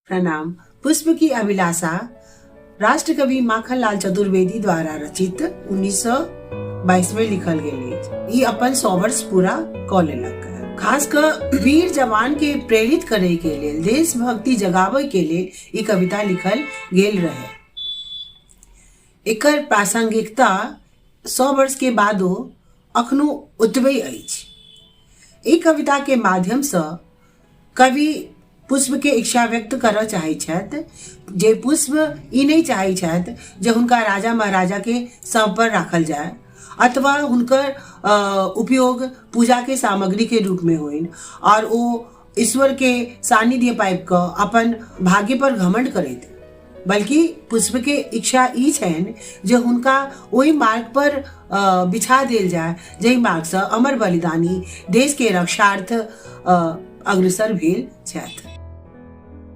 प्रणाम। पुष्प की अभिलाषा राष्ट्रकवि माखनलाल चतुर्वेदी द्वारा रचित 1922 में लिखल गेल अछि। ई अपन 100 वर्ष पूरा कऽ लेलक। खास कऽ वीर जवान के प्रेरित करे के लेल, देशभक्ति जगाबे के लेल ई कविता लिखल गेल रहे। एकर प्रासंगिकता 100 वर्ष के बादो अखनो ओतबे अछि। ई कविता के माध्यम सँ कवि पुष्पके इच्छा व्यक्त करऽ चाहै छथि जे पुष्प ई नहि चाहै छथि जे हुनका राजा महाराजाके सभ पर राखल जाय अथवा हुनकर उपयोग पूजाके सामग्रीके रूपमे होइन आओर ओ ईश्वरके सान्निध्य पाबि कऽ अपन भाग्य पर घमंड करैत, बल्कि पुष्पके इच्छा ई छनि जे हुनका ओहि मार्ग पर बिछा देल जाय जाहि मार्गसँ अमर बलिदानी देशके रक्षार्थ अग्रसर भेल छथि।